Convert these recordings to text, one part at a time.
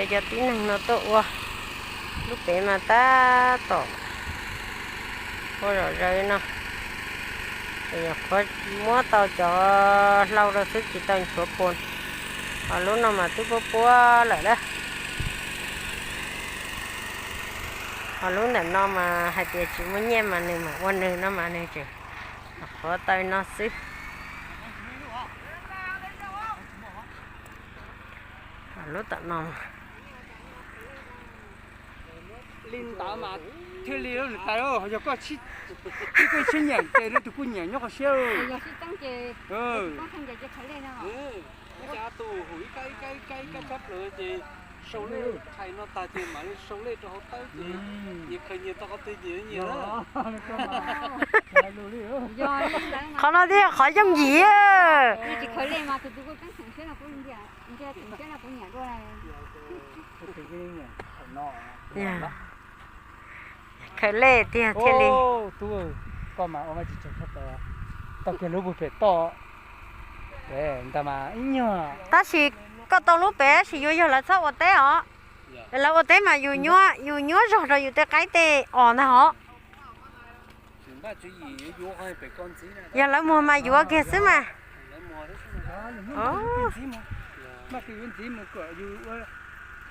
Cov tib neeg no tuaj ua, lub pem mas tab tom ua zom zaws no, ces nyuam qhuav muab tau cov hlau rau xwb tsis tau nchuav pua. Ho lub no mas twb puab puab lawm lab. Ho lub ntawm no mas hais tias tsis muaj nyiaj mas nws mam ua nws no mas nws tseem nyuam qhuav tau no xwb. Lub tom no li ntawd mas thiaj li lub niam tais, yog koj tsis, koj tsis nyiam ces tus kuj nyiam nyob qhov siab. Tus hu ib kab ib kab ib kab ib kab tshab plaws ces sau lej, qhais no tag ces mam li sau lej rau hauv tawb ces nyias khaws nyias tau qhov twg ces nyias. Qhov no thiaj yog qhov yooj yim. Khaws lej tiag thiaj li. Tub, koj mas ua tsis tau, tau kiag lub pug pem toj. Ntawd mas ib nyuag. Tab sis koj tau lub pem tab sis yuav yog lawv txhob ua teb os. Lawv ua teb mas yus nyuab, yus nyuab zog rau yus tej qaib tej os ntag hov. Yog lawv muag mas yuav kiag xwb mas.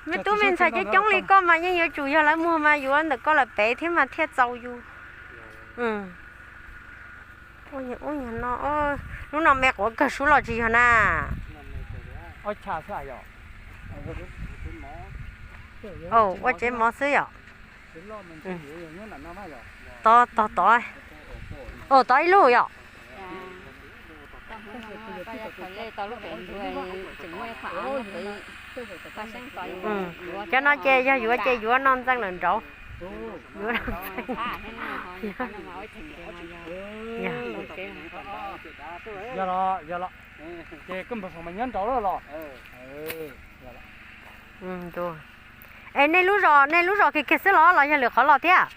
Me tub me ntxhais coob coob li koj mas yeej yuav tsum yog lawv muag mas yuav ntawm koj lawm pem thiab mas thiaj txaus yus. Ub, ub, no, lub no me quav kawg sub los tsis yog na. Ua tsev mov xwb yom. Tod, tod, tod. Tod ib lub yom. Cov no ces yog yuav ces yuav no ntxeev lawm nraud. Yuav no ntxeev. Yog los, yog los. Ces koj npawg Foom mas nyob nraud los los. Es nej lub zos, nej lub zos kiag kiag xwb los los yog lwm qhov los thiab?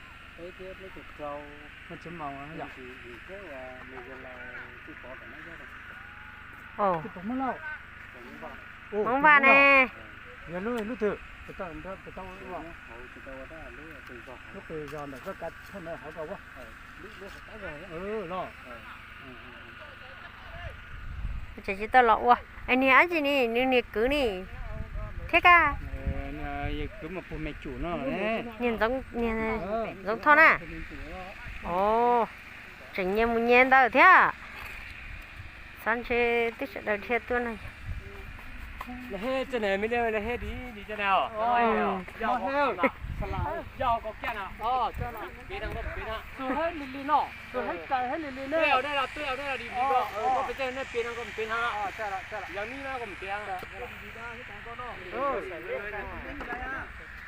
Hmoob Vaj ne. Yog lub qws zos ntawm koj kav tsij hauv ko. Tseem tsis tau los ua, es niag dab tsi ni, nws niag kwv ni thiab kaj? Niag Ntxoov Thoj na. Tseem nyias mus nyias ntawd thiab. Xav ntshe twb sawv daws dhia tuaj no. Xwm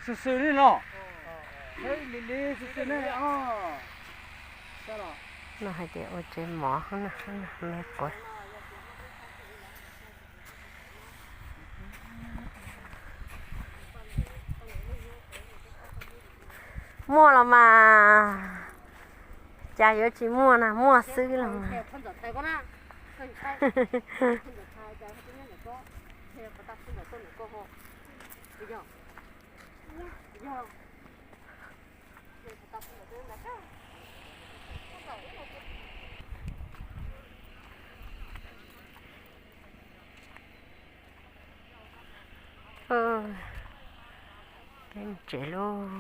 xwm li no, li li xwm xwm ne. No hais tias ua tsev mov me quav. Muaj los mas, cas yuav tsis muaj na, muaj xwb los mas. Peb mus tsev lauj.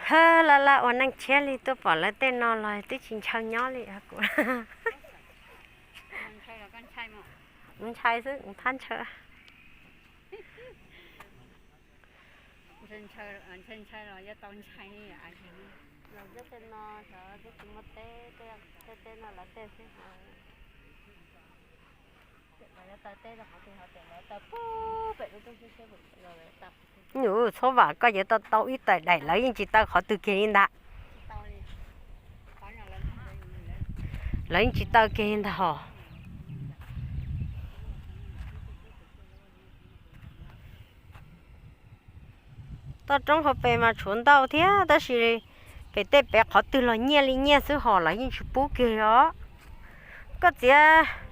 Hab, laj laj ua neej tshiab li, tuaj pom lawv tej no los twb tsis ntshaw nyob li kuv. Ntshai xwb, phab ntshaw. Ntshai, ntshai los yuav tau ntshai. Los nyob tej no xyov twb tsis muaj teb, tej teb no lawv tej xwb. Lawv yuav taw teb rau qhov twg, ho tias lawv taw pem Txhob vam, koj yuav tau tau ib tais daim, lawv yeej tsis taw qhov twg kiag li ntag. Lawv yeej tsis taw kiag li ntag hos. Toj roob hauv pes mas tshuav ntau thiab, tab sis pem tej pem qhov twg los nyiaj li nyiaj xwb hos, lawv yeej tsis pub kiag os. Koj txiav